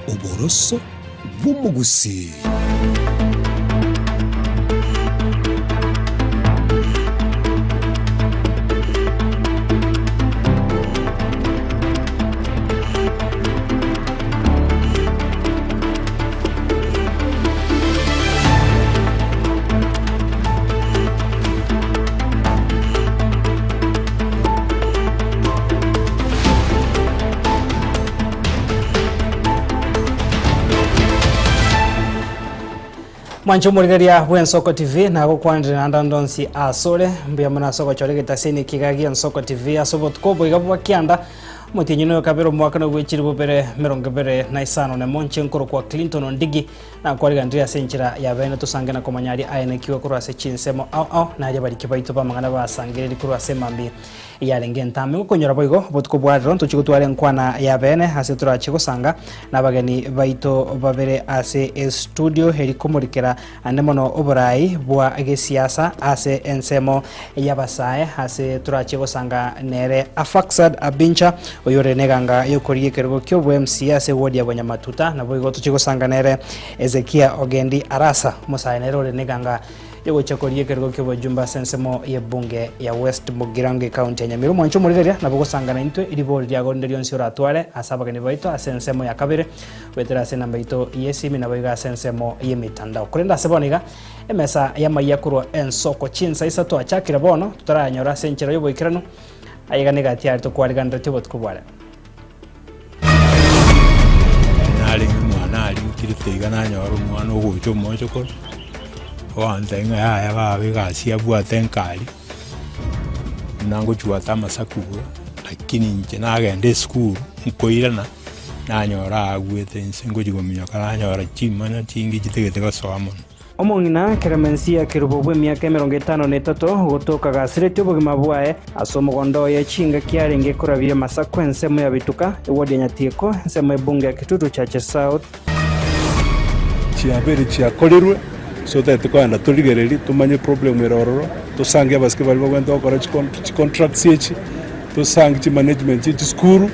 Oboroso bw'omogusii. Mwanche omorigereria bw'Ensoko TV nagokwanire naende ande onsi asore mbuya mono ase ogochora egetaseni ekiga gi'Ensoko TV ase obotuko oboiga bwa kianda omotienyi noyo kabere omwaka nogwechiri bobere emerongo ebere na isano nemo inche nkorokwa Clinton Ondigi Nakwariganirie ase enchera ya bene tosange na komanya aria aenekigwe korwa ase chinsemo ao ao, na aria abariki baito b'amang'ana basangererie korwa ase emambia yarenge entambe. Gokonyora boigo obotuko bwa rero ntochie gotwara enkwana ya bene ase torachie gosanga nabageni baito babere ase estudio eri komorikera ande mono oborai bwa gesiasa ase ensemo y'abasae ase torachie gosanga nere Afaxad Abincha oyore neganga y'okorigia ekerogo ki'obo MCA ase eward ya Bonyamatuta naboigo tochie gosanga nere Ezekia Ogendi Arasa omosae nere ore neganga yogochia korigia ekerogo ki'obojumbe ase ensemo y'ebunge ya West Mugirango ecounty ya Nyamira. Omwancho omorigereria nabo ogosanga naintwe ribori riago rinde rionsi oratware ase abageni baito ase ensemo ya kabere goetera ase enamba yaito y'esimi naboigo ase ensemo y'emitandao. Korende ase bono iga Emesa y'amayia korwa ensoko chinsa isato achakire bono, totarayanyora ase enchera y'oboikeranu. Aiga negati yare tokwariganeretie obotuko bware. Narenge omwana aria nchirete iga nanyora omwana ogocha omochokoro, oantebia ng'a yaya baba egasi yabwate nkari, buna ngochwata amasaku igo, lakini inche nagenda esukuru, nkoirana, nanyora agwete inse ngochia kominyoka nanyora chimanya chinge chitagete gosoa mono. Omong'ina Keremensia Kerubo bw'emiaka emerongo etano na etato, gotoka gasiretie obogima bwaye ase omogondo oye chingaki arenge korabia amasaku ensemo ya Bituka, eward ya Nyatieko, ensemo y'ebunge ya Kitutu Chache South. Chiabeire chiakorirwe, so totagete kogenda torigererie tomanye problem ere ororo, tosange abasike baria bagwenerete gokora chicontracts echi, tosange chimanagement chie chisukuru,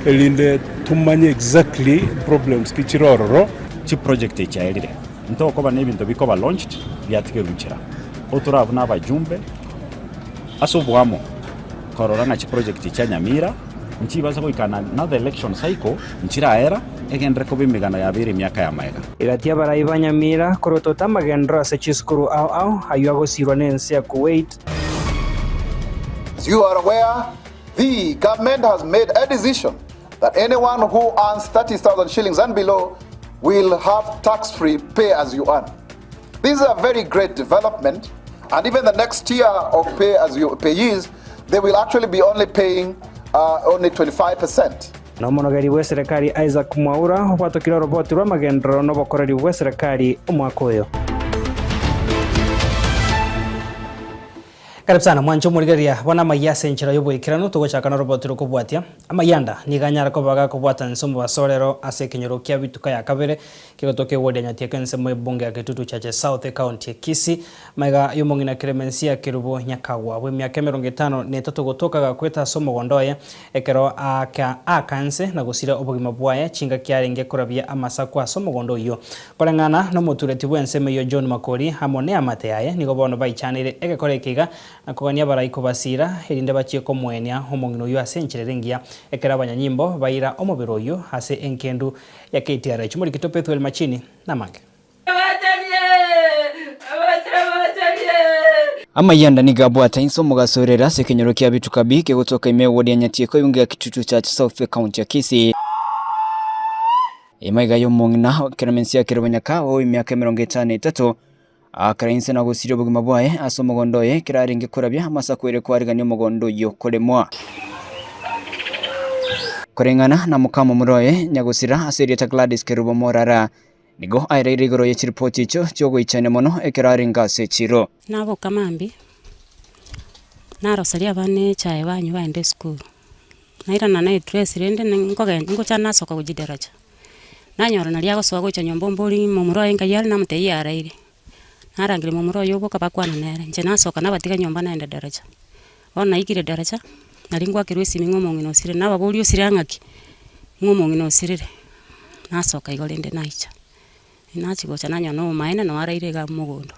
erinde tomanye exactly problems ki chire ororo. Chiproject echi chiaerire. Ntokoba nebinto bikoba launched biatigerwe nchera. Otorabwo buna abajumbe ase oboamo korora ng'a chiproject chia Nyamira nchibase goika na another election cycle nchiraera egenderere koba emegano yabeire emiaka ya magega. Egati y'abarai ba Nyamira korotota amagenderero ase chisukuru ao ao ayio agosirwa n'ense ya Kuwait. As you are aware, the government has made a decision that anyone who earns 30,000 shillings and below will have tax-free pay as you earn. This is a very great development, and even the next year of pay as you payees, they will actually be only paying uh, only 25%. Na omonogeri bw'eserekari Isaac Mwaura obwatokire oroboti rw'amagenderero na obokoreri bw'eserekari omwaka oyo. Karibu sana mwanche omorigereria bono amayia ase enchera y'oboikeranu togochaka noroboti rokobwatia. Amayanda nigo anyare koba gakobwata inse omobaso orero ase ekenyoro kia Bituka ya kabere kegotoka eward ya Nyatieko ensemo y'ebunge ya Kitutu Chache South ecounty ya Kisii. Magega y'omong'ina Clemencia Kerubo Nyakagwa bw'emiaka emerongo etano na etato gotoka gakwete ase omogondo oye ekero aaka aaka nse na gosira obogima bwaye chingaki arenge korabia amasaku ase omogondo oyio. Koreng'ana nomotureti bw'ensemo eyio John Makori amo neamate yaye nigo bono baichaneire egekora eke iga na kogania abarai kobasiira erinde bachie komoenia omong'ina oyio ase enchera ere engiya ekero abanyanyimbo baira omobere oyio ase enkendu ya KTRH. Morikito Pethuel Machini namange. Amayanda nigo abwate inse omogaso orere ase ekenyoro kia Bituka B kegotoka ime eward ya Nyatieko ebunge ya Kitutu Church South ecounty ya Kisii. Emaiga y'omong'ina Clemency Akerobonyaka o emiaka emerongo etano na etato akara inse na gosiria obogima bwaye ase omogondo oye ekero arenge korabia amasaku ere kwarigania omogondo oyio koremwa. Koreng'ana na mokamomura oye nyagosira ase erieta Gladys Kerubo Morara nigo aereire igoro ye chiripoti echio chiogoichania mono ekero arenge ase echiro. Naboka mambia, naroseria abana echae banywa bagenda esukuru. Nairana na edress rende nkogen ngocha nasoka gochia daraja, nanyora naria agosoa gocha nyomba ombori momura oye nkai are namotebia yaraire, narangeria momura oye oboka bakwana nere, inche nasoka nabatiga nyomba naenda daraja. Bono naikire daraja, nari ngwakerwa esimi ng'a omong'ina osirire, nababoria osire ang'a ki? Ng'a omong'ina osirire. Nasoka igo rende naicha, nachia gocha nanyora na obomaene noo araire iga mogondo.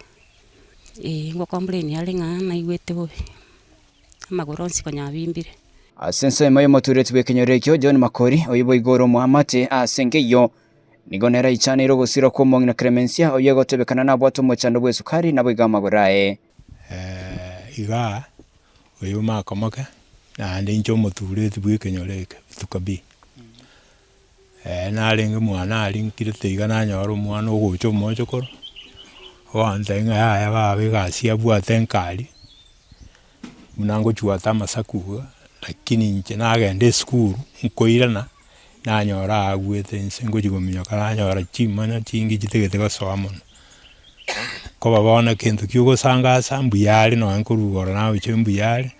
Eh, ngo complain are ng'a naigwete bobe, amagoro onsi konya abimbire. Ase ensemo y'omotureti bw'ekenyoro ekio, John Makori, oyio boigo ore omoamate ase enka eyio, nigo nere aichaneire ogosira kw'omong'ina Clemencia, oyio egotebekana nabwate omochando bw'esukari naboigo amagoro aye. Igaa, oyo makomoke, naende inche omotureti bw'ekenyoro eke, Bituka B. Narenge mwana aria nkirete iga nanyora omwana ogocha omochokoro, ogontebia ng'a yaya baba egasi yabwate nkari, buna ngochwata amasaku iga, lakini inche nagenda esukuru, nkoirana, nanyora agwete inse ngochi kominyoka nanyora chimanya chingi chitagete gosoa mono. Koba bono kento kia ogosangasa mbuya are nonye nkorwa igoro nagocha mbuya are.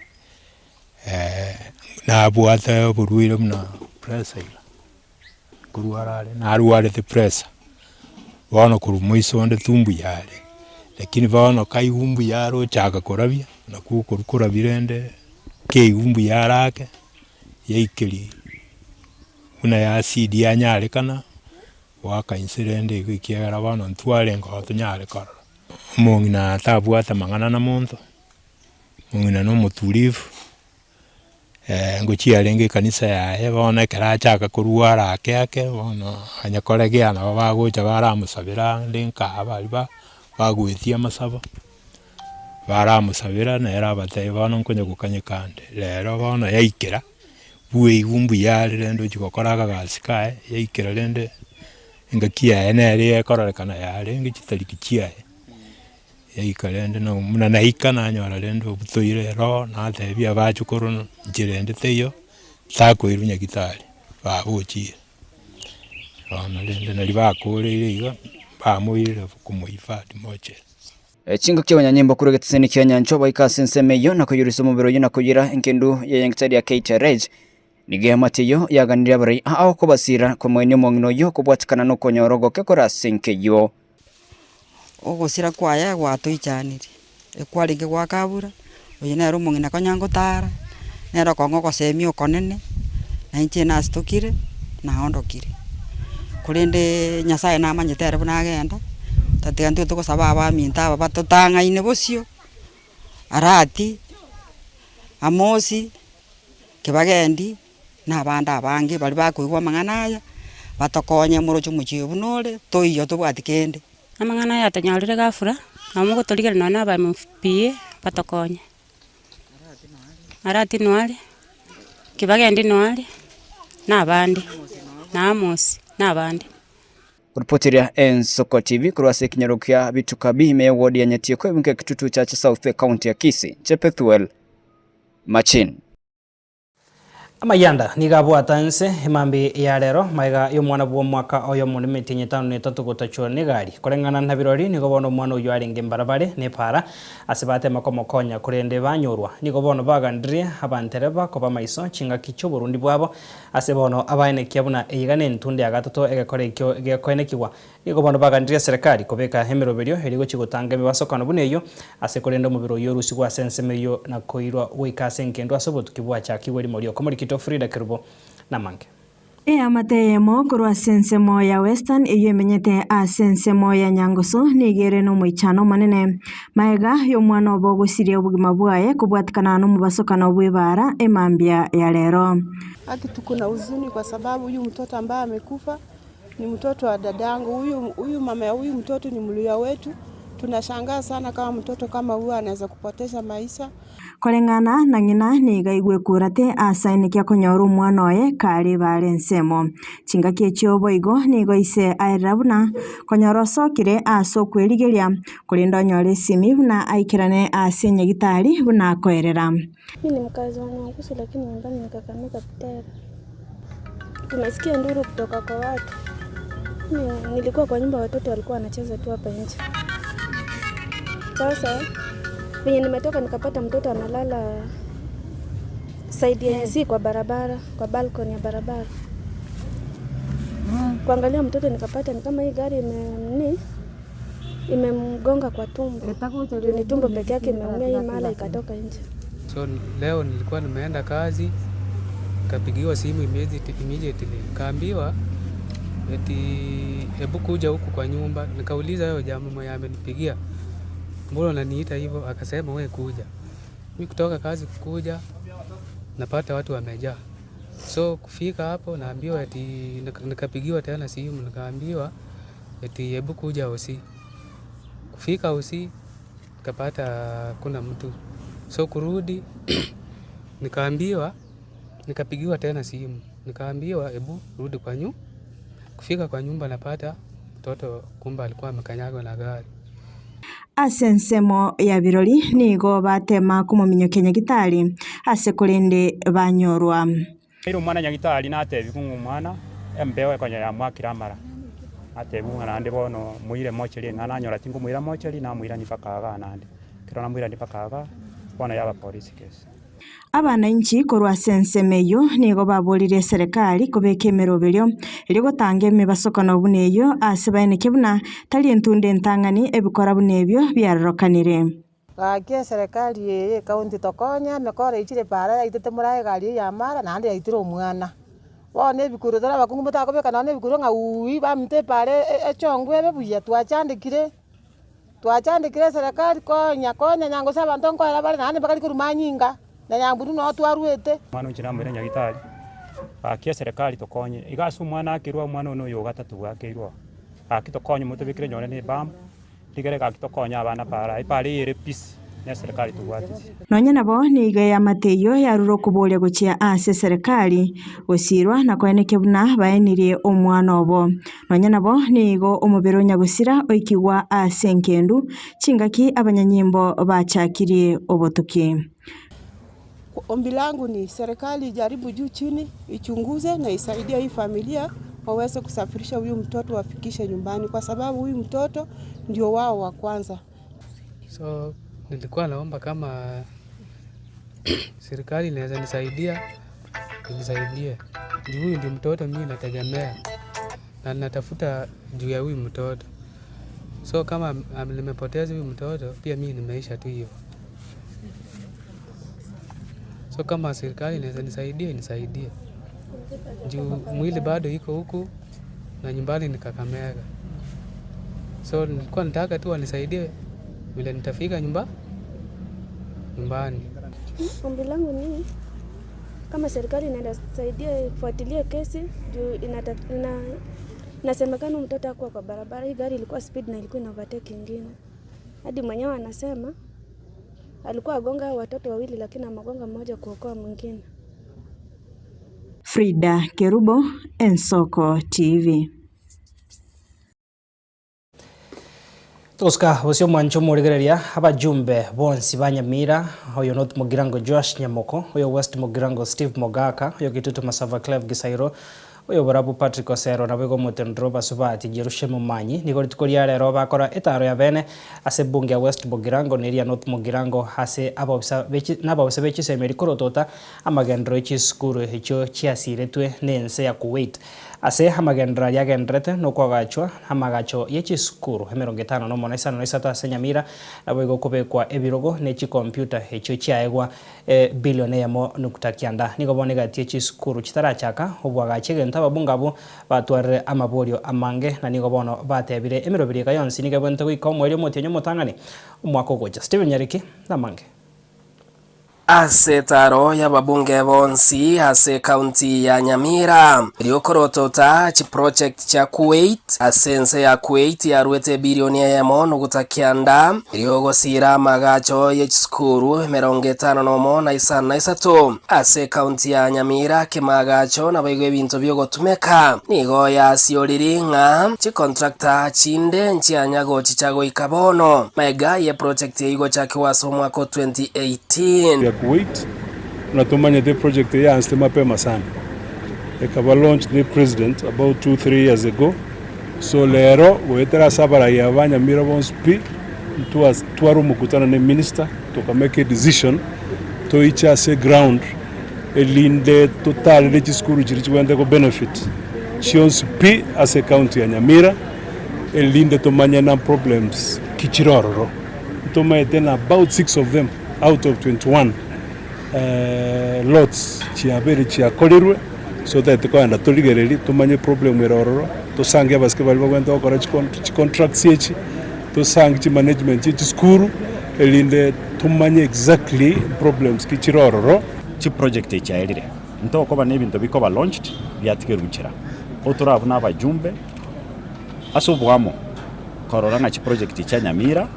Nabwate oborwaire buna pressure iga, nkorwara are, narwarete pressure, bono korwa moiso onde tu mbuya are, lakini bono kaigwa mbuya are ochaka korabia, nakwo okorwa korabia rende, keigwa mbuya are ake, yaikeria buna yasidi yanyarekana, goaka inse rende igo ekiagera bono ntwarenge oo tonyare korora. Omong'ina tabwate mang'ana na monto. Omong'ina na omotulivu, ngochia arenge ekanisa yaye bono ekero achaka korwara ake ake bono onye koregea nabo bagocha baramosabera ande nkaa baria ba bagoetia amasabo, baramosabera nere abatebia bono nkonya gokanyeka ande, rero bono yaikera, bweigwa mbuya are rende ochia gokora akagasi kaye, yaikera rende engaki yaye nere ekororekana yarenge chitariki chiaye. Yaika rende na buna naika nanyora rende obutoire ero, natebia abachukuru nchera ende teiyo, takoirwa nyagetari, baba ochire. Bono rende naria bakoreire iga, bamoirire komohifadhi mortuary. Chingaki abanyanyimbo korwa egetiseni kia nyanchwa baika ase ensemo eyio na koyurisia omobere oyio na koyira engendu ya nyagetari ya KTRH. Nigo eamate eyio yaganirie abarai ao kobasiira komoenia omong'ina oyio kobwatikana nokonyora ogoke kore ase enka eyio. Ogosira kwaye gwatoichanirie, ekwarenge gwakabura, oyo nere omong'ina konya ngotara, nere okong'a ogosemia okonene, na inche nasitokire, naondokire. Korendeeee Nyasaye namanyete ere buna agenda, tatiga intwe togosaba abaminto aba batotang'aine bosio, Arati, Amosi, Kibagendi. na abande abange baria bakoigwa amang'ana aya, batokonye moroche omochie oyo buna ore, toiyo tobwati kende. Amang'ana aya atonyorire ghafla, nabo mogotorigereria nonya na aba MPA batokonye. Arati noare, Kibagendi noare, na abande, na Amos, na abande. Ripoteria Ensoko TV korwa ase ekenyoro kia Bituka B ime y'eward ya Nyatieko ebunge ya Kitutu Chache South ekaunti ya Kisii, Chepethuel Machin. Amayanda nigo abwata ense emambia ya rero, magega y'omwana bw'omwaka oyomo nemetienyi etano na etato gotachwa negari. Koreng'ana na birori, nigo bono omwana oyio arenge mbarabare nepaara ase batema komokonya korende banyorwa. Nigo bono bagandirie abantereba koba maiso chingaki chi'oborundi bwabo ase bono abaenekia buna eyeiga nentunde ya gatato egekora ekio gekoenekigwa. Nigo bono bagandirie eserekari kobeka emeroberio eria gochia gotanga emebasokano buna eyio, ase korenda omobere oyio orusigwe ase ensemo eyio na koirwa goika ase engendu ase obotuki bwachakigwe rimo rioka. Omorikito Frida Kerubo namange. Eamate eyemo korwa ase ensemo ya Western eyio emenyete ase ensemo ya Nyangusu nigo ere nomoichano omonene. Magega y'omwana obo gosiria obogima bwaye kobwatikana nomobasokano bw'ebaara emambia ya rero. Haki tuko na huzuni kwa sababu huyu mtoto ambaye amekufa ni mtoto wa dadangu. Huyu, huyu mama ya huyu mtoto ni Mluhya wetu. Tunashangaa sana kama mtoto kama huyu anaweza kupoteza maisha. Koreng'ana na ng'ina nigo aigwekurate asaineke akonyora omwana oye kare ebare ensemo. Chingaki echio boigo nigo ise aerera buna konyora osokire ase okwerigeria, korende onyore esimi buna aikerane ase enyagitari buna akoerera. Mi ni mkazi wa Nyangusu lakini nyumbani ni Kakamega Butere. Tumesikia nduru kutoka kwa watu. Mi nilikuwa kwa nyumba, watoto walikuwa wanacheza tu hapa nje. Sasa venye nimetoka nikapata mtoto analala side yenye si kwa barabara, kwa balcony ya barabara. Kuangalia mtoto nikapata ni kama hii gari ime imemgonga kwa tumbo. Juu ni tumbo peke yake imeumia, hii mala ikatoka nje. So leo nilikuwa nimeenda kazi, nikapigiwa simu immediately, nikaambiwa Eti hebu kuja huku kwa nyumba, nikauliza huyo jamaa mwenye amenipigia, mbona unaniita hivyo? Akasema we kuja. Mi kutoka kazi kukuja, napata watu wamejaa. So kufika hapo naambiwa eti nikapigiwa tena simu nikaambiwa eti hebu kuja hosi. Kufika hosi nikapata hakuna mtu. So kurudi nikaambiwa, nikapigiwa tena simu nikaambiwa hebu rudi kwa nyumba. Kufika kwa nyumba napata mtoto kumbe alikuwa amekanyagwa na gari. Ase ensemo ya birori nigo batema komominyokia nyagitari ase korende banyorwa. Naire omwana nyagitari natebigwe ng'a omwana embeo ekonya yamwakire amara, natebigwe ng'a naende bono moire mochari eng'ana nanyora tinkomoira mochari namoirania mpaka igaa naende, ekero namoirania mpaka igaa, bono yaba police case. Abananchi korwa ase ensemo eyio nigo baboririe eserekari kobeka emeroberio erio gotanga emebasokano buna eyio ase baeneke buna tari entunda entang'ani ebikora buna ebio biarorokanire. Gaki eserekari eye y'ecounty tokonye emekoro eichire para yaitete morae egari eye ya mara naende yaitire omwana. Bono ebikuro tore abakungu motakobeka nonye na ebikuro ng'a uuii baminto epara echongwe ebe buya twachandekire. Twachandekire eserekari konya konya nyangosa abanto nkoera bare naende mpaka rikorwa manyinga, na nyamburu noo twaruete. Omwana oinche namoire nyagitari, gaki eserekari tokonye, iga ase omwana akerwa omwana one oyo ogatato bwakeirwe oo, gaki tokonye motobekere nyore na ebamu, rigere gaki tokonye abana para, epara eye ere peace. Neserikari tobwateti. Nonya nabo nigo eamate eyio yarure okoboria gochia ase eserekari, gosirwa na koenekia buna baenirie omwana obo. Nonya nabo nigo omobere o nyagosira oikigwa ase engendu chingaki abanyanyimbo bachakirie obotuki. Ombi langu ni serikali ijaribu juu chini, ichunguze na isaidie hii familia waweze kusafirisha huyu mtoto wafikishe nyumbani, kwa sababu huyu mtoto ndio wao wa kwanza. So nilikuwa naomba kama serikali inaweza nisaidia, inisaidie. Juu huyu ndio mtoto mimi nategemea na natafuta juu ya huyu mtoto. So kama nimepoteza huyu mtoto pia mimi nimeisha tu hivyo. So kama serikali inaweza nisaidia, inisaidie. Juu mwili bado iko huku na nyumbani ni Kakamega. So nilikuwa nataka tu wanisaidie vile nitafika nyumbani. Ombi langu ni kama serikali inaenda saidia ifuatilie kesi juu inasemekana mtoto hakuwa kwa barabara. Hii gari ilikuwa speed na ilikuwa ina overtake ingine. Hadi mwenyewe anasema alikuwa agonga watoto wawili lakini amegonga mmoja kuokoa mwingine. Frida Kerubo, Ensoko TV. Togosuka bosio omwancho omorigereria abajumbe bonsi ba Nyamira, oyo North Mugirango Joash Nyamoko, oyo West Mugirango Steve Mogaka, oyo Kitutu Masava Cleve Gisairo, oyo Borabu Patrick Osero naboigo Omotendro Basubati Jerusha Momanyi nigo rituko ria rero bakora etaro ya bene ase ebunge ya West Mugirango na eria North Mugirango ase abobisa bechi nabobisa be chisemi rikorotota amagenderero ye chisukuru echio chiasiretwe na ense ya Kuwait. Ase amagenderero aria agendererete nokoagachwa amagacho ye chisukuru emerongo etano nomo na isano na isato ase Nyamira, naboigo kobekwa ebirogo ne chikompiuta echio chiaegwa ebilion eyemo nukta kianda. Nigo bono egati ye chisukuru chitarachaka oboagachi egento ababunge abwo batwarire amaborio amange na nigo bono batebire emeroberi eka yonsi nigo ebwenerete goika omoerio omotienyi omotang'ani omwaka ogocha. Stephen Nyariki namange. Ase etaaro y'ababunge bonsi ase ekaunti ya Nyamira, riokorotota chiproject chia Kuwait ase ense ya Kuwait yaruete ebilioni eyemo noguta kianda, riogosiira amagacho ye chisukuru emerongo etano nomo na isano na isato ase ekaunti ya Nyamira kemagacho naboigo ebinto biogotumeka. Nigo yasioriri ng'a chicontractor chinde nchianya gochicha goika bono. Maega ye project eye igochakigwa ase omwaka o 2018. Ya Kuwait, buna tomanyete eproject eye yaanchete mapema sana, ekaba launched ne president about two, three years ago, so rero goetera ase abarai aba ba Nyamira bonsi pi, ntwa tware omokutano ne minister, toka make a decision toiche ase ground erinde totarere chisukuru chiria chibwenerete ko benefit chionsi pi ase ecounty ya Nyamira, erinde tomanye na problems ki chire ororo. Ntomaete na about six of them out of 21 lots chiabeire chiakorirwe, So totagete kogenda torigererie tomanye problem ere ororo, tosange abasike baria bagwenerete gokora chicontracts echi, tosange chimanagement chie chisukuru, erinde tomanye exactly problems ki chire ororo. Chiproject echi chiaerire, ntokoba na ebinto bikoba launched biatigerwe nchera. Otoraba buna abajumbe ase oboamo korora ng'a chiproject chia Nyamira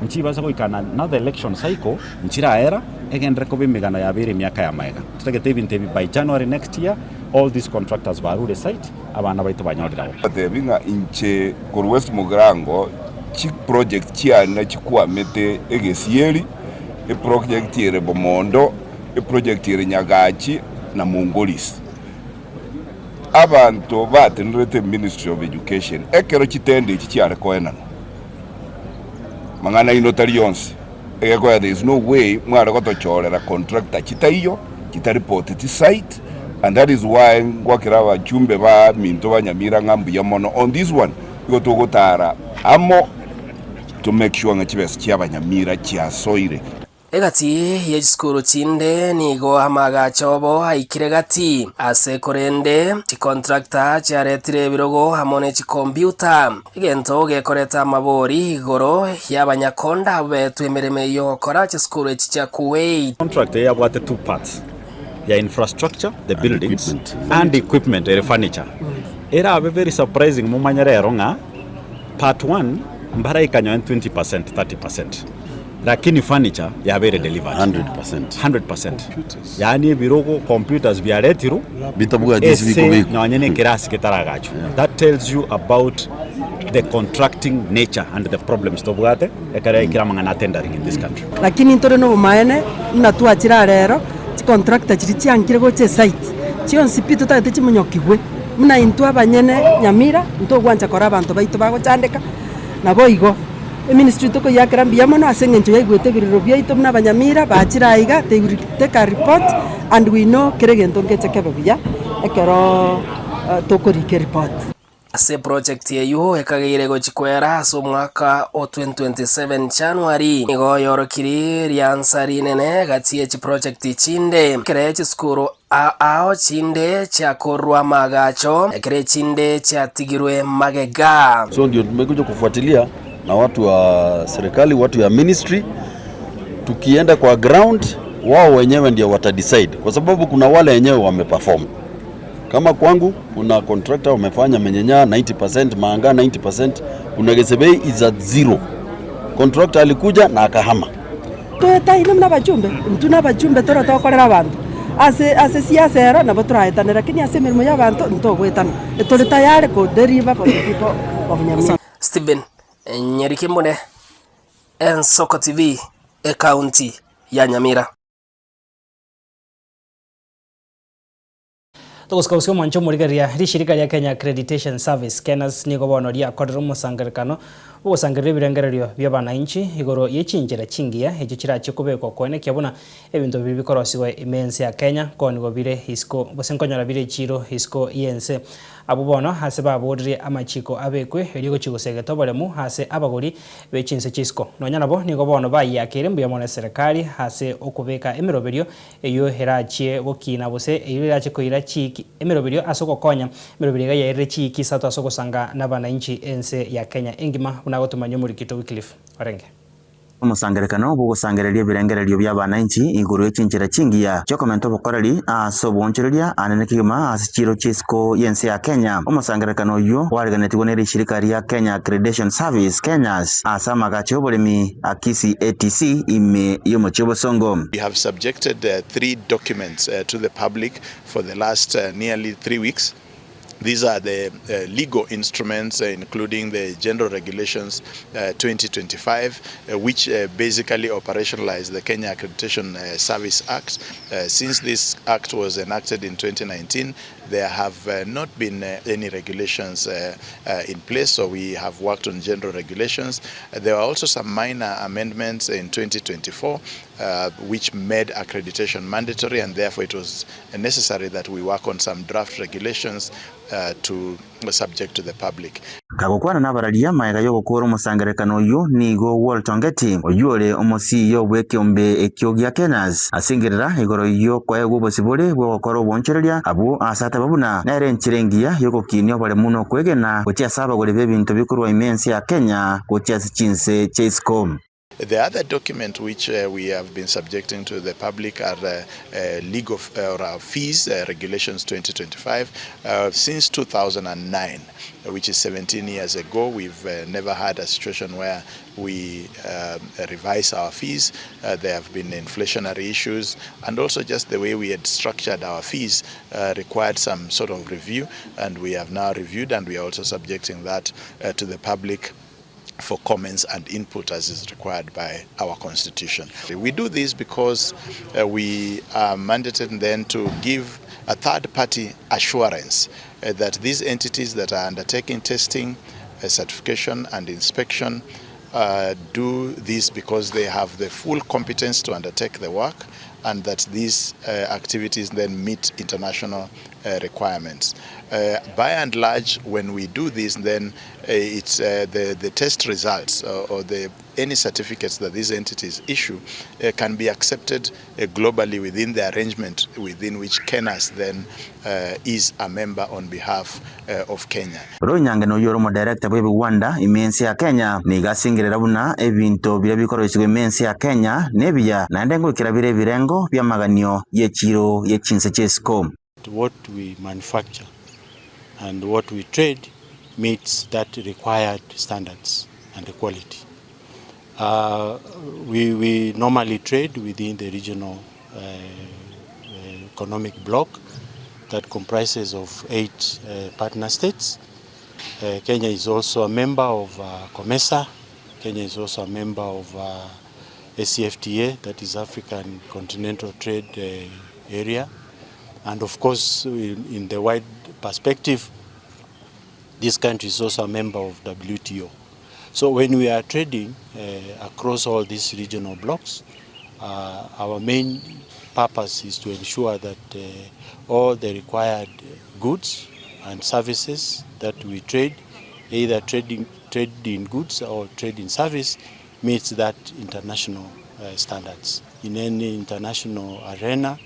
nchibase goika na another election cycle nchiraera egenderere koba emegano yabeire emiaka ya magega. Totagete ebinto ebi by January next year all these contractors barure site abana baito banyorire agwo. Batebi ng'a inche korwa West Mugirango chiproject chiane chikwamete egesieri, eproject ere Bomondo, eproject ere Nyagachi na Mongoris. Abanto batenerete Ministry of Education ekero chitenda echi chiare koenanwa, mang'ana aino tari onsi, egekoya there is no way mware gotochorera contractor chitaiyo, chitaripoteti site and that is why ngwakera abachumbe baminto ba Nyamira ng'a mbuya mono on this one, igo togotara amo to make sure ng'a chibesa chia abanyamira chiasoire. Egati ye chisukuru chinde nigo amaagacho obo aikire gati ase korende chicontractor chiaretire ebirogo amo ne chikompiuta, egento gekoreta amabori igoro y'abanyakonda abwo betwe emeremo eyio gokora chisukuru echi chia Kuwait. Contract eye yabwate two parts, ya infrastructure, the buildings, and equipment ere furniture. Erabe very surprising momanye rero ng'a part one mbaraika nonye 20 percent, 30 percent. Lakini furniture yabeire delivered 100%. 100%. Yaani ebirogo, computers biaretirwe Bitabwati ase ase bikobekwa. nonye na ekerasi ketaragachwa. That tells you about the contracting nature and the problems tobwate ekero yaikire amang'ana a tendering in this country. Lakini ntore nobomaene buna twachire aa rero, chicontractor chiria chiankire gocha esite, chionsi pi totagete chimonyokigwe, buna intwe abanyene Nyamira, ntogwancha kora abanto baito bagochandeka, naboigo. Eministry tokoyiakera mbuya mono ase eng'encho yaigwete ebirero biaito buna abanyamira bachire aiga, they will take a report and we know kera egento ngeche kebe buya ekero tokorika ereport. Ase eproject eyio ekageire gochi kwera ase omwaka o 2027 January, nigo yorokirie riansa rinene gati ye chiproject chinde. Ekere chisukuru Ao chinde chiakorwa amaagacho, ekero echinde chiatigirwe magega. So ndio tumekuja kufuatilia na watu wa serikali, watu ya ministry. Tukienda kwa ground, wao wenyewe ndio watadecide, kwa sababu kuna wale wenyewe wameperform. Kama kwangu kuna contractor wamefanya Menyenya 90%, Manga 90%, kuna Gesebei is at zero. Contractor alikuja na akahama. Toetaine buna abachumbe, intwe nabachumbe tore tokorera abanto, ase ase siasa ero nabo toraetane lakini ase emeremo ya abanto ntogoetana, tore tayari ko deliver for the people of Nyamira. Stephen Nyerikimune, Ensoko TV, Ekaunti ya Nyamira. Togosika gose omwancho omorigereria, rishirika ria Kenya Accreditation Service, KENAS, nigo bono riakorire omosangererekano bw'ogosangereria ebirengererio bi'abanainchi igoro ye chinchera chingiya echio chirachie kobekwa koenekia buna ebinto biria bikorosigwa ime y'ense ya Kenya nkoonigwa bire isiko gose nkonyora bire echiiro isiko y'ense. Abwo bono ase baboririe amachiko abekwe erio gochia gosegeta oboremu ase abagori be chinse chi'isiko. Nonya nabo nigo bono bayiakeire mbuya mono eserekari ase okobeka emeroberio Eyio erachie gokiina gose eyio erache koira chiiki emeroberio ase ogokonya emeroberio iga yaerire chiiki isato ase ogosanga nabanainchi ense ya Kenya engima buna agotomanyia omorikito Wycliffe Orenge. Omosangererekano bw'ogosangereria ebirengererio bi'abanainchi igoro ye chinchera chingiya chi'okomenta obokoreri ase oboonchoreria anene kegima ase chiiro chi'isiko y'ense ya Kenya. Omosangererekano oyio oariganetigwe ne rishirika ria Kenya Accreditation Service, Kenyas, ase amagacho y'oboremi a Kisii ATC ime y'omochie o Bosongo. We have subjected three documents to the public for the last nearly 3 weeks. These are the legal instruments including the General Regulations 2025 which basically operationalize the Kenya Accreditation Service Act. Since this act was enacted in 2019, there have not been any regulations in place, so we have worked on general regulations. There were also some minor amendments in 2024 which made accreditation mandatory, and therefore it was necessary that we work on some draft regulations to subject to the public. Kagokwana nabararia magega y'ogokoora omosangererekano oyio nigo Walter Ongeti, oyio ore omosiiyo bw'ekeombe ekio gia Kenas, asengerera igoro y'okoegwa obosibore bw'ogokora obonchoreria abwo ase ateba buna nere enchera engiya y'ogokinia oboremu na okwegena gochia ase abagori b'ebinto bikorwa ime ense ya Kenya gochia ase chinse chia isiko. The other document which uh, we have been subjecting to the public are uh, uh, legal uh, or fees uh, regulations 2025. Uh, since 2009, which is 17 years ago, we've uh, never had a situation where we um, revise our fees. Uh, there have been inflationary issues, and also just the way we had structured our fees uh, required some sort of review, and we have now reviewed, and we are also subjecting that uh, to the public for comments and input as is required by our constitution. We do this because uh, we are mandated then to give a third party assurance uh, that these entities that are undertaking testing, uh, certification and inspection uh, do this because they have the full competence to undertake the work and that these uh, activities then meet international uh, requirements. Uh, by and large, when we do this, then uh, it's uh, the, the test results or, or the any certificates that these entities issue uh, can be accepted uh, globally within the arrangement within which KENAS then uh, is a member on behalf uh, of Kenya. Roy Nyange noyio ore omodirector bw'ebigwanda ime ense ya Kenya, nigo asingerera buna ebinto biria bikoroisigwa ime ense ya Kenya nebiya naende ngoikera bire ebirengo bi'amaganio y'echiro ye chinse chi'esiko. What we manufacture and what we trade meets that required standards and the quality. Uh, we, we normally trade within the regional uh, economic bloc that comprises of eight uh, partner states. Uh, Kenya is also a member of uh, COMESA. Kenya is also a member of uh, ACFTA, that is African Continental Trade uh, Area. And of course, in, in the wide perspective, this country is also a member of WTO. So when we are trading uh, across all these regional blocks, uh, our main purpose is to ensure that uh, all the required goods and services that we trade, either trading, trade in goods or trade in service, meets that international uh, standards. In any international arena,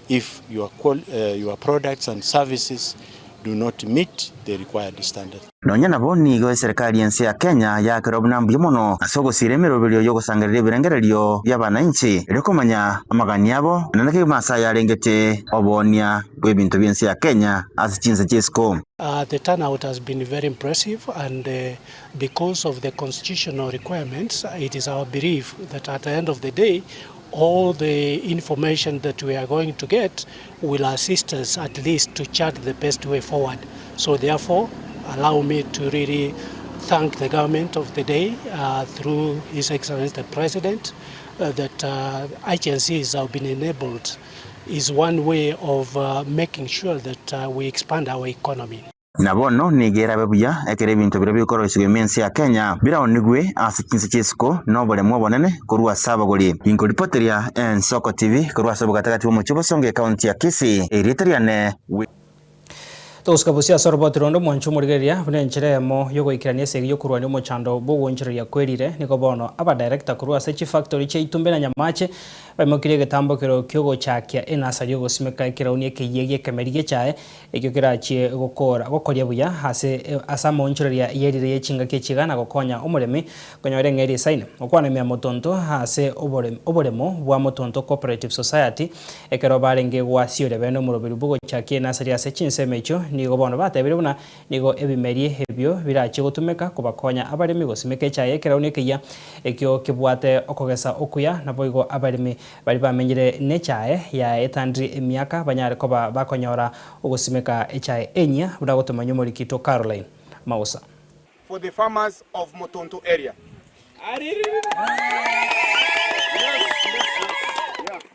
if your, qual uh, your products and services do not meet the required standard. Nonya nabo nigo eserikali y'ense ya Kenya yakerwa buna mbuya mono ase ogosira emeroberio y'ogosangereria ebirengererio bia abananchi erio komanya amagani abo naende kegima ase ayarengete obonia bw'ebinto bi'ense ya Kenya ase chinse chi'esiko. Uh, the turnout has been very impressive, and uh, because of the constitutional requirements, it is our belief that at the end of the day, all the information that we are going to get will assist us at least to chart the best way forward. So therefore, allow me to really thank the government of the day uh, through His Excellency the President uh, that uh, agencies have been enabled is one way of uh, making sure that uh, we expand our economy. Na bono nigo erabe buya ekero ebinto biria bikoroisigwa ime ense ya Kenya biraonigwe ase chinse chi'isiko na oboremu obonene korwa ase abagori. Inkoripoteria Ensoko TV korwa ase obogatagati bw'omochie Bosongo ekaunti ya Kisii, erieta riane. Togosuka bosio ase oroboti ronde omwancho omorigereria buna enchera eyemo y'ogoikerania esegi y'okorwania omochando bw'ogoonchoreria kwerire nigo bono abadirector korwa ase chifactory chia Itumbe na Nyamache baimokirie egetambokero kiogochakia enasari y'ogosimeka ekerauni ekeyia gi'ekemeri gi'echae Ekio kerachie gokora gokoria buya ase ase amaonchoreria y'erire ye chingaki echiga na gokonya omoremi konyora eng'eria esaine. Gokwana ime ya Motonto ase oboremi oboremo bwa Motonto Cooperative Society ekero barenge gwasioria bene omoroberi bw'ogochakia enasari ase chinsemo echio nigo bono batebire buna nigo ebimeri ebio birachie gotumeka kobakonya abaremi gosimeka echae y'ekerauni ekeyia ekio kebwate okogesa okuya naboigo abaremi Baria bamenyire nechae yaye etandire emiaka banyare koba bakonyora ogosimeka echae enyia buna gotomanya omorikito Caroline Mausa. for the farmers of Motonto area.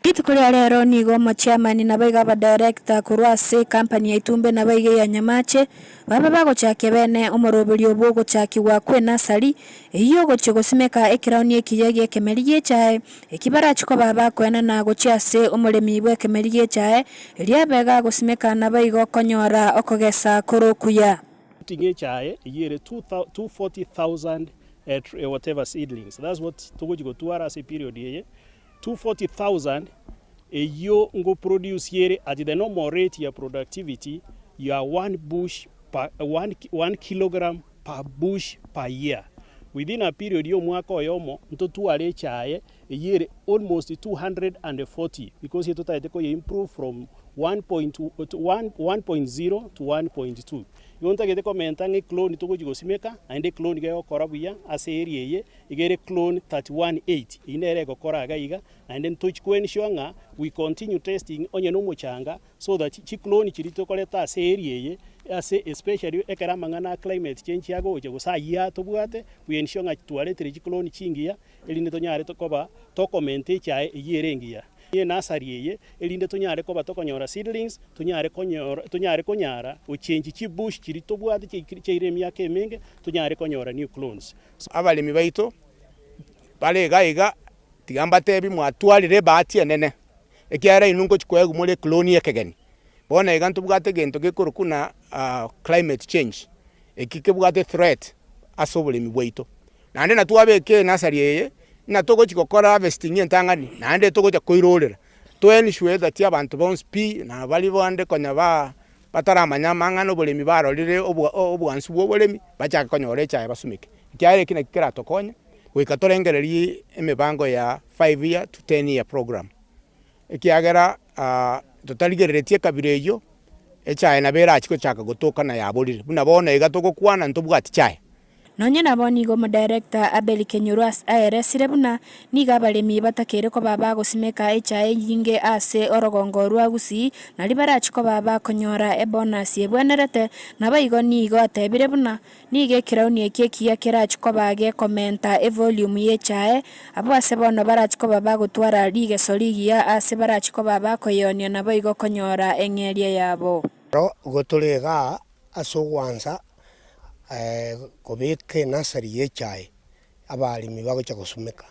Rituko ria rero nigo omochairman naboigo abadirector korwa ase ekampani ya Itumbe naboigo eya Nyamache babe bagochakia bene omoroberio bw'ogochakigwa kw'enasari eyio ogochia gosimeka ekeraoni ekiya gi'ekemeri gi'echae Eki barachie koba bakoenana gochia ase omoremi bw'ekemeri gi'echae, erio abe gagosimeka naboigo konyora okogesa kore okuya. putting echae eyio ere 240,000 whatever seedlings, that's what togochi gotwara ase eperiod eye, 240,000 eyio ngo produce ere at the normal rate ya productivity ya one bush per, one kilogram per bush per year. Within a period ya omwaka oyomo ntotware echae eyio ere almost 240 because etotagete koye improve from 1.0 to 1.2. Igo ntagete komenta ng'a eclone togochia gosimeka naende eclone iga egokora buya ase area eye iga ere clone 31 8 eyio nere egokora iga iga naende ntochi ko ensure ng'a we continue testing onye na omochanga so that chiclone chiria tokoreta ase area eye ase especially ekero amang'ana a climate change agocha gose ayio atobwate we ensure ng'a twaretire chiclone chingiya erinde tonyare koba tokomenta echae eyio ere engiya. Enasari eye erinde tonyare koba tokonyora seedlings tonyare konyora tonyare konyara gochengi chibush chiria tobwate chiaire emiaka emenge tonyare konyora new clones. Abaremi baito bare iga iga, tiga mbatebi mwatwarire ebahati enene, ekiagera inwe ngochia koegwa more eclone ekegeni. Bono iga ntobwate egento gekorokwa buna climate change, eki kebwate threat ase oboremi bwaito. Naende natwabeka enasari eye, ng'a togochia gokora harvesting entang'ani, naende togocha koirorera, to ensure that abanto bonsi pi, na baria bande konya ba bataramanya amang'ana oboremi barorire obwa obwansu bwa oboremi, bachake konyora echae basumeke. Ekiagera eki nakio keratokonye, goika torengererie emebango ya five year to ten year program, ekiagera totarigereretie ekabira eyio, echae nabo erachie gochaka gotoka na yaborire, buna bono iga togokwana ntobwati chae. Nonye nabo nigo omodirector Abel Kenyoro aeresire buna nigo abaremi batakeire koba bagosimeka echae enyinge ase orogongo rwa Gusii nario barachi koba bakonyora ebonus ebwenerete, naboigo nigo atebire buna nigo ekerauni eki ekiya kerachi koba gekomenta evolume y'echae abwo ase bono barachi koba bagotwara rigeso rigiya ase barachi koba bakoyeonia naboigo konyora eng'eria yabo. Ero igo tore igaa ase ogwansa kobeka enasari y'echae abaremi bagocha gosumeka.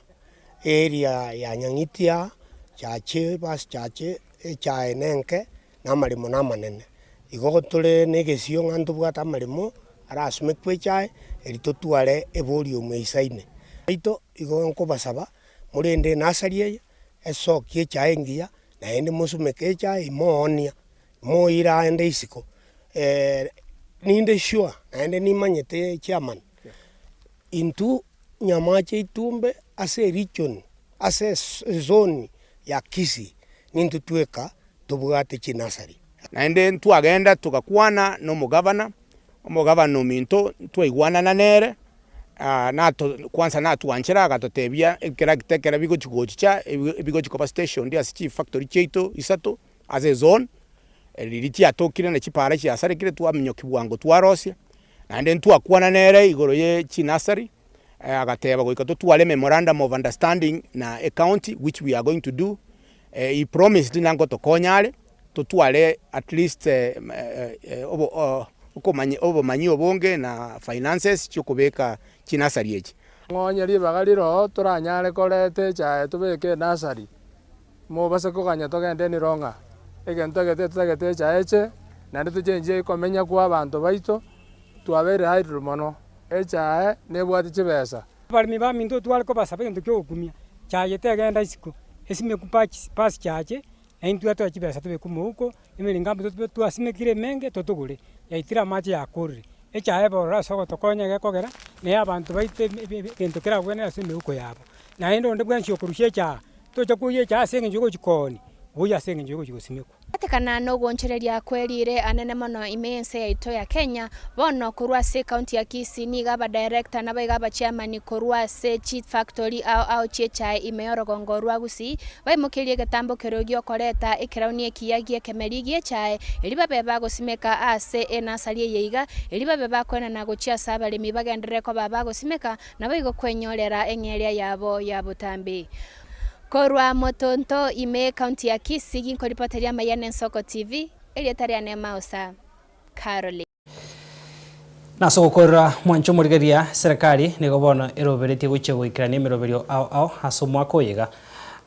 Area ya Nyang'iti aa, chache basi chache echae nenke na amaremo na amanene. Igo tore na egesio ng'a ntobwate amaremo arasumekwe echae eri totware evolume eisaine. Baito igo nkobasaba morende enasari eye, esokie echae engiya naende mosumeke echae imoonia. Moire aende isiko, ninde sure naende nimanyete chairman, intwe Nyamache Itumbe ase eregion, ase ezone ya Kisii, nintwe tweka tobwate chinursery. Naende ntwagenda togakwana na omogavana, omogavana ominto ntwaigwanana nere, nato kwanza natwanchera agatotebia ekerakita ekero bigochi gochicha ebigochi koba stationed ase chifactory chiaito isato. Ase ezone, riria chiatokire na chipaara chiasarekire twaminyokia bwango twarosia, naende ntwakwana nere igoro ye chinursery, agateba goika totware memorandum of understanding na ecounty which we are going to do, he promised ng'a ngotokonya are, totware at least okomanya obomanyi obonge na finances chiokobeka chinursery echi. Ng'onye ribaga riroho toranyare koreta echae tobeke enursery. Mobase koganya togende eniro ng'a egento egete totagete echae eche, naende tochenchie komenya kwa abanto baito, twabeire idle mono, echae nebwate chibesa. Abaremi baminto tware kobasaba egento kia ogokumia, chaye tegenda isiko, esimekwe pasi chache, na intwe atoe chibesa tobeke omouko, emiringambe tobe twasimekire emenge totogore, yaitire amache yakorire. Echae ebe ororo ase ogotokonya egekogera, na abanto baito egento kerabwenere ase emeuko yabo. Naende onde bwensi okorusia echaa, tocha koiywa echaa ase engencho y'ogochia koonia, oiywe ase engencho y'ogochia gosimekwa. Goatekana nogoonchoreria kwe riire anene mono ime y'ense yaito ya Kenya, bono korwa ase ekaunti ya Kisii nigo abadirector naboigo abachairman korwa ase chifactori ao ao chi'echae ime y'orogongo rwa Gusii baimokerie egetambo keria giokoreta ekerauni ekiya gi'ekemeri gi'echae erio babe bagosimeka ase enasari eye iga erio babe bakoenana gochia ase abaremi bagenderere koba bagosimeka Naboigo kwenyorera eng'eria yabo ya botambe. Korwa Motonto ime County ya Kisii ginkoripoteria amaya n'Ensoko TV, erieta riane Mausa Caroline. Nase ogokorera mwanche omorigereria, serikali nigo bono eroberetie gochia goikerania emeroberio ao ao ase omwaka oyo iga.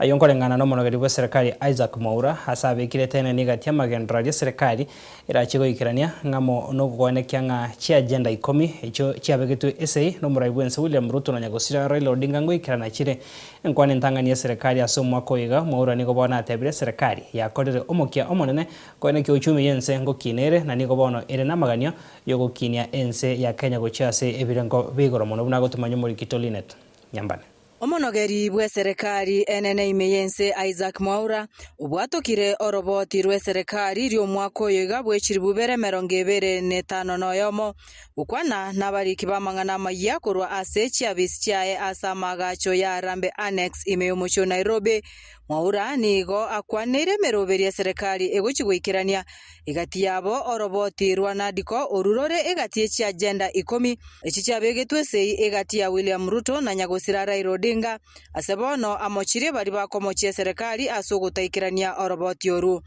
Ayio nkoreng'ana nomonogeri bw'eserekari Isaac Mwaura ase abekire eteneni egati y'amagenderero aria eserekari erache goikerania ng'amo nogokoenekia ng'a chiagenda ikomi echio chiabegetwe esei nomorai bwense William Ruto na nyagosira Raila Odinga ngoikerana chire enkwana entang'ani y'eserekari ase omwaka oyo iga Mwaura nigo bono atebire eserekari yakorire omokia omonene koenekia uchumi y'ense ngokina ere na nigo bono ere namaganio yogokinia ense ya Kenya gochia ase ebirengo bigoro mono buna agotomanya omoriki Tolinet Nyambane. Omonogeri bw'eserekari enene ime y'ense Isaac Mwaura obwatokire oroboti rw'eserekari ri'omwaka oyo iga bwe chilifu bibere emerongo ebere na etano na oyomo, gokwana nabariki b'amang'ana amayia korwa ase chiabisi chiaye ase amaagacho ya Harambee Annex ime y'omochie o Nairobi. Mwaura nigo akwaneire emeroberi y'eserekari egochia goikerania Egati yabo oroboti rwa NADCO oru rore egati ye chiagenda ikomi, echi chiabegetwe esegi egati ya William Ruto na nyagosira Raila Odinga, ase bono amochirie baria bakomochia eserekari ase ogotaikerania oroboti oru.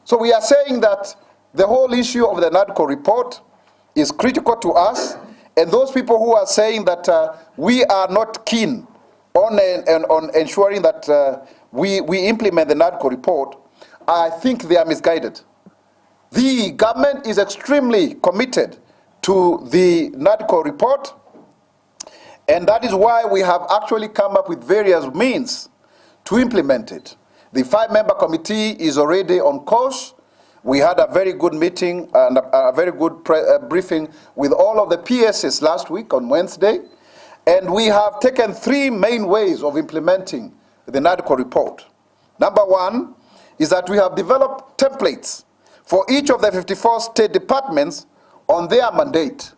So we are saying that the whole issue of the NADCO report is critical to us and those people who are saying that uh, we are not keen on, on, on ensuring that uh, we, we implement the NADCO report, I think they are misguided. The government is extremely committed to the NADCO report, and that is why we have actually come up with various means to implement it. The five-member committee is already on course. We had a very good meeting and a, a very good briefing with all of the PSs last week on Wednesday. And we have taken three main ways of implementing the NADCO report. Number one is that we have developed templates for each of the 54 state departments on their mandate.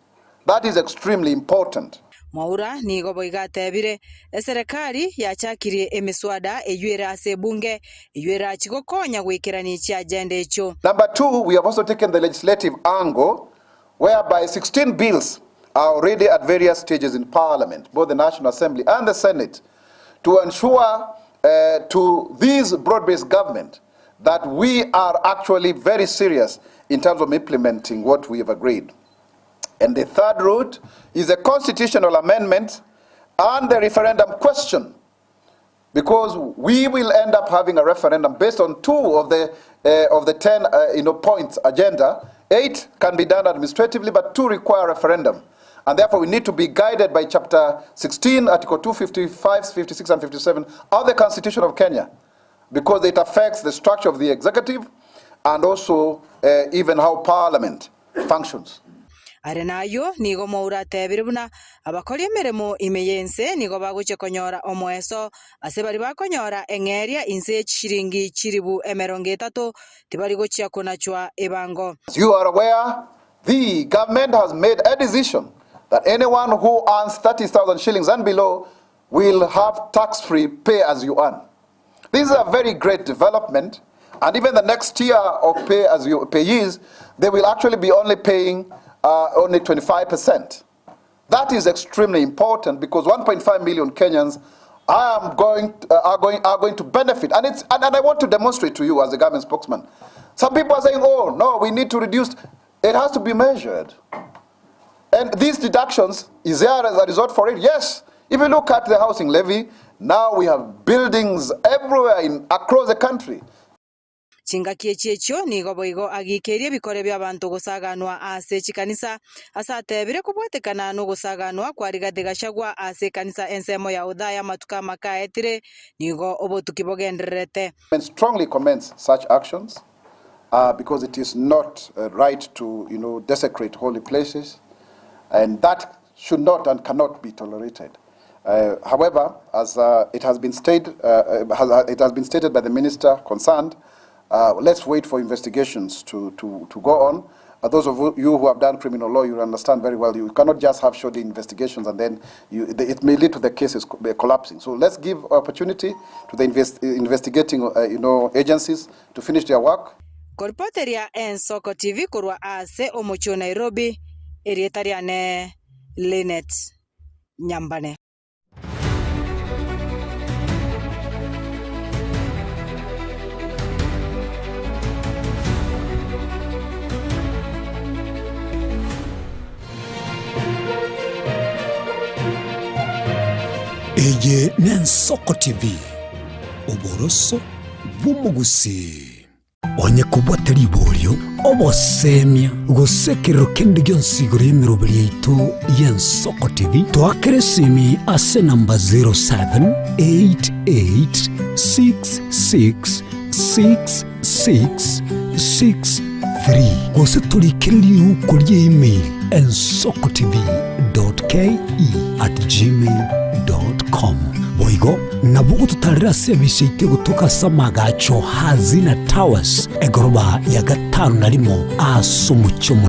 That is extremely important. Mwaura nigo boigo atebire, Eserekari yachakirie emeswada eyio ere ase ebunge, eyio erachie gokonya goikerania chiagenda echio. Number two, we have also taken the legislative angle whereby 16 bills are already at various stages in Parliament, both the National Assembly and the Senate, to ensure uh, to this broad-based government that we are actually very serious in terms of implementing what we have agreed. And the third route is a constitutional amendment and the referendum question, because we will end up having a referendum based on two of the, uh, of the 10 uh, you know, points agenda. Eight can be done administratively, but two require referendum. And therefore, we need to be guided by Chapter 16, Article 255, 56, and 57 of the Constitution of Kenya, because it affects the structure of the executive and also uh, even how Parliament functions. Are nayio nigo Mwaura atebire buna abakori emeremo ime y'ense nigo bagochia konyora omoeso ase baria bakonyora eng'eria inse ye chishiringi chilifu emerongo etato tibari gochia konachwa ebango. As you are aware, the government has made a decision that anyone who earns 30,000 shillings and below will have tax-free pay as you earn. This is a very great development, and even the next tier of pay as you payees, they will actually be only paying uh, only 25%. That is extremely important because 1.5 million Kenyans are going, uh, are going, are going to benefit. And, it's, and, and I want to demonstrate to you as a government spokesman. Some people are saying, oh, no, we need to reduce. It has to be measured. And these deductions, is there a result for it? Yes. If you look at the housing levy, now we have buildings everywhere in, across the country. Chingaki echi echio nigo boigo agikeirie ebikore bi'abanto gosaganwa ase chikanisa, ase atebire kobwatekana nogosaganwa kwa Rigathi Gachagua ase ekanisa ensemo ya Othaya amatuko amake aetire, nigo obotuki bogendererete. Strongly commends such actions uh, because it is not uh, right to you know, desecrate holy places, and that should not and cannot be tolerated. Uh, however, as uh, it, has been state, uh, uh, has, uh, it has been stated by the minister concerned, uh, let's wait for investigations to, to, to go on. Uh, those of you who have done criminal law, you understand very well, you cannot just have shoddy investigations and then you, it may lead to the cases collapsing. So let's give opportunity to the invest, investigating uh, you know, agencies to finish their work. Koripoteria Ensoko TV korwa ase omochie o Nairobi, erieta riane Linet Nyambane. Eye n'Ensoko TV. Oboroso bw'omogusii. Onye kobwate riborio, obosemia, gose ekerero kende gionsi igoro y'emeroberi yaito y'Ensoko TV, toakere esimi ase enamba 0788666663 gose torikere riuko ria email ensokotv.ke@gmail.com. Boigo nabo ogototarera ase ebisa yaito egotoka ase amagacho Hazina Towers, egoroba ya gatano na rimo ase omochie omonene.